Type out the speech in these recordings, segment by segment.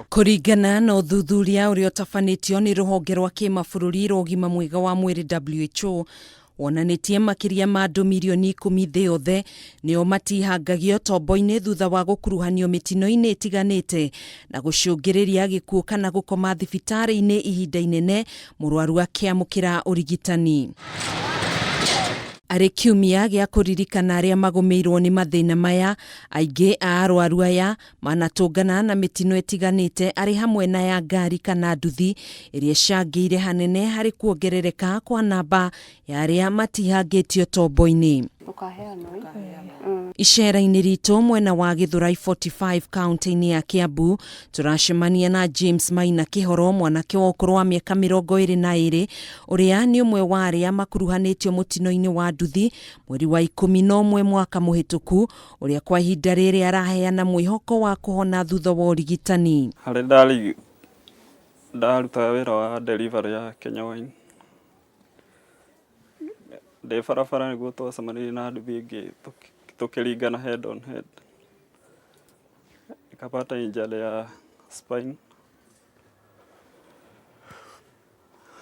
Kũringana na ũthuthuria ũrĩa ũtabanĩtio nĩ rũhonge rwa kĩmabũrũri rwa ũgima mwega wa mwĩrĩ WHO, wonanĩtie makĩria ma andũ mirioni 10 thĩ yothe nĩo matihangagio tombo-inĩ thutha wa gũkuruhanio mĩtino-inĩ ĩtiganĩte na gũcũngĩrĩria gĩkuũ kana gũkoma thibitarĩ-inĩ ihinda inene mũrwaru akĩamũkĩra ũrigitani. Arĩ kiumia gĩa kũririkana arĩa magũmĩirwo nĩ mathĩna maya, aingĩ a arwaru aya manatũngana na mĩtino ĩtiganĩte arĩ hamwe na ya ngari kana nduthi ĩrĩa ĩcangĩire hanene harĩ kuongerereka kwa namba ya arĩa matihangĩtio tombo-inĩ. Icera-inĩ ritũ mwena wa Gĩthũrai 45 kaunti-inĩ ya Kiambu tũracemania na James Maina Kĩhoro, mwanake wa ũkũrũ wa mĩaka 22 ũrĩa nĩ ũmwe wa arĩa makuruhanĩtio mũtino-inĩ wa nduthi mweri wa 11 mwaka mũhĩtũku, ũrĩa kwa ihinda rĩrĩ araheana mwĩhoko wa kũhona thutha wa ũrigitani. Harĩa ndarĩ ndarutaga wĩra wa delivery ya Kenya Wine. Ndĩ barabara nĩguo twacemanirie na nduthi ĩngĩ tũkĩringana head on head. Nikapata injury ya spine.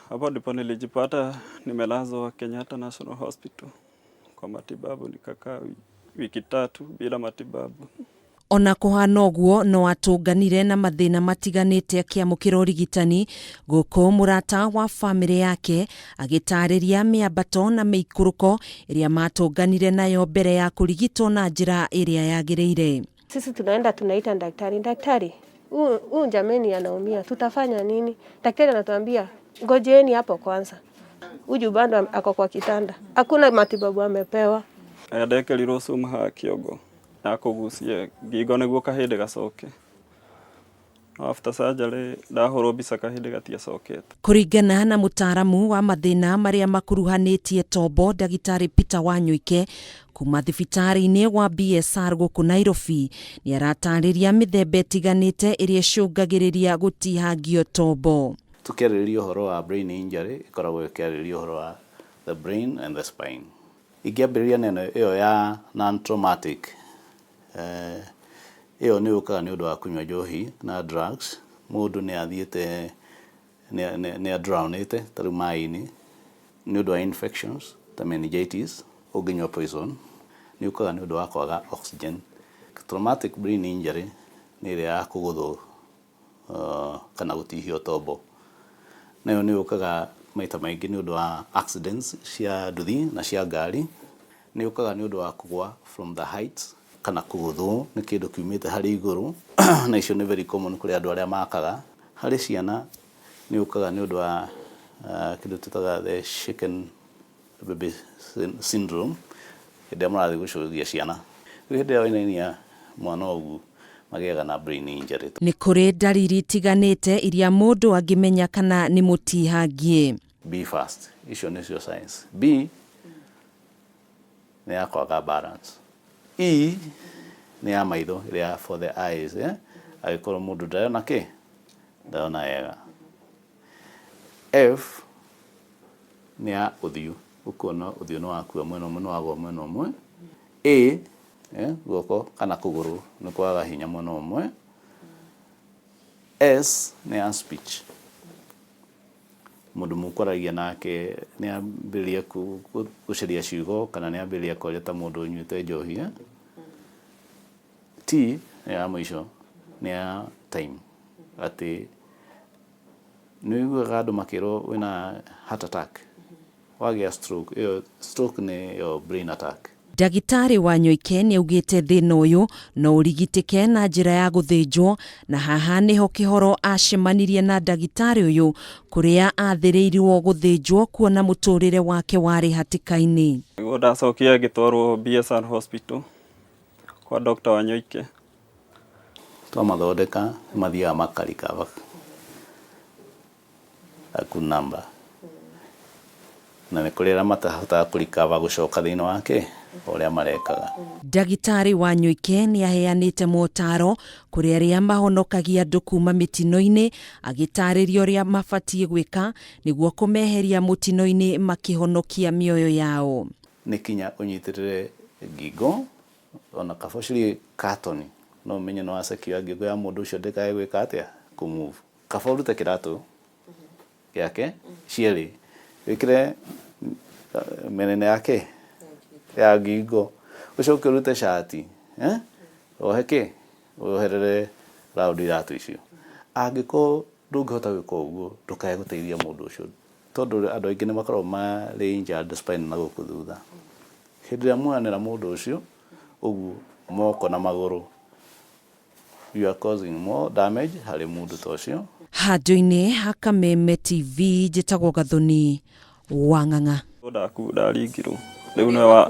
Hapo ndipo nilijipata nimelazwa Kenyatta National Hospital kwa matibabu, nikakaa wiki 3 bila matibabu. Ona kũhana ũguo no atũnganire na mathĩna matiganĩte akĩamũkĩra ũrigitani gũkũ mũrata wa bamĩrĩ yake agĩtarĩria mĩambato na mĩikũrũko ĩrĩa matũnganire nayo mbere ya kũrigitwo na njĩra ĩrĩa yagĩrĩire. Sisi tunaenda tunaita daktari, daktari huyu jameni anaumia, tutafanya nini? Daktari anatuambia ngojeni hapo kwanza, huyu bado ako kwa kitanda, hakuna matibabu amepewa. Ndekerirwo cuma haha kĩongo ya kũgucia ngingo nĩguo kahĩndĩ gacoke. After surgery ndahũrwo mbica kahĩndĩ gatiacokete. Kũringana na mũtaaramu wa mathĩna marĩa makuruhanĩtie tombo ndagĩtarĩ Peter Wanyoike kuma thibitarĩ-inĩ wa BSR gũkũ Nairobi, nĩ aratarĩria mĩthemba ĩtiganĩte ĩrĩa ĩcũngagĩrĩria gũtihangio tombo. Tũkĩarĩrĩria ũhoro wa brain injury ĩkoragwo ĩkĩarĩrĩria ũhoro wa the brain and the spine. Ingĩambĩrĩria na ĩno ĩyo ya non-traumatic, ĩyo nĩ yũkaga nĩ ũndũ wa kũnyua njohi na drugs. Mũndũ nĩ athiĩte nĩ adrownĩte ta rĩu maĩ-inĩ nĩ ũndũ wa infections ta meningitis, ũngĩnyua poison nĩ yũkaga nĩ ũndũ wa kwaga oxygen. Traumatic brain injury nĩ ĩrĩa ya kũgũthwo kana gũtihio tombo, nayo nĩ yũkaga maita maingĩ nĩ ũndũ wa accidents cia nduthi na cia ngari. Nĩ yũkaga nĩ ũndũ wa kũgwa from the heights kana kũgũthwo nĩ kĩndũ kiumĩte harĩ igũrũ na icio nĩ very common kũrĩ andũ arĩa makaga. Harĩ ciana nĩ yũkaga nĩ ũndũ wa kĩndũ twĩtaga the shaken baby syndrome hĩndĩ ĩrĩa mũrathiĩ gũcũgia ciana. Rĩu hĩndĩ ĩrĩa wainainia mwana ũguo magĩaga na brain injury. Nĩ kũrĩ ndariri itiganĩte iria mũndũ angĩmenya kana nĩ mũtihangie. B first, icio nĩcio signs. B nĩ ya kwaga balance. E nĩ ya maitho, ĩrĩa for the eyes, angĩkorwo mũndũ ndarona kĩ, ndarona wega. F nĩ ya ũthiũ, ũkona ũthiũ nĩ wakua mwena ũmwe, nĩ wagwa mwena ũmwe. A, guoko kana kũgũrũ nĩ kwaga hinya mwena ũmwe. S nĩ ya speech, mũndũ mũkwaragia nake nĩ ambĩrĩria gũcaria ciugo kana nĩ ambĩrĩria kwaria ta mũndũ ũnyuĩte njohi. T ya mũico nĩ ya time, atĩ nĩ ũiguaga andũ makĩrwo wĩna heart attack, wagĩa stroke, ĩyo stroke nĩ yo brain attack. Ndagĩtarĩ Wanyoike nĩ augĩte thĩna ũyũ no ũrigitĩke na njĩra ya gũthĩnjwo, na haha nĩho Kĩhoro acemanirie na ndagĩtarĩ ũyũ kũrĩa athĩrĩirwo gũthĩnjwo kuona mũtũrĩre wake warĩ hatĩka-inĩ. Nĩguo ndacokire ngĩtwarwo BSR Hospital kwa Dr. Wanyoike. Twamathondeka mathiaga makarikaba a good number, na nĩ kũrĩ arĩa matahotaga kũrikaba gũcoka thĩinĩ wake ũrĩa marekaga. Ndagĩtarĩ Wanyoike nĩ aheanĩte motaro kũrĩ arĩa mahonokagia andũ kuma mĩtino-inĩ, agĩtarĩria ũrĩa mabatiĩ gwĩka nĩguo kũmeheria mũtino-inĩ makĩhonokia mĩoyo yao. Nĩ kinya ũnyitĩrĩre ngingo ona kaba ũcarie katoni No ũmenye nĩ wa secure ngingo ya mũndũ ũcio ndĩkae gwĩka atĩa, kũ move. Kaba ũrute kĩratũ gĩake cierĩ, wĩkĩre mĩnene yake ya ngingo, ũcoke ũrute cati, eh? Ohe kĩ woherere round iratũ icio. Angĩkorwo ndũngĩhota gwĩka ũguo, ndũkae gũteithia mũndũ ũcio, tondũ andũ aingĩ nĩ makoragwo marĩ injured spine na gũkũ thutha. Hĩndĩ ĩrĩa muoyanĩra mũndũ ũcio ũguo moko na magũrũ, you are causing more damage harĩ mũndũ ta ũcio. Handũ-inĩ ha Kameme TV, njĩtagwo Gathoni wa Ng'ang'a. Ndaku ndaringirwo rĩu nĩwe wa.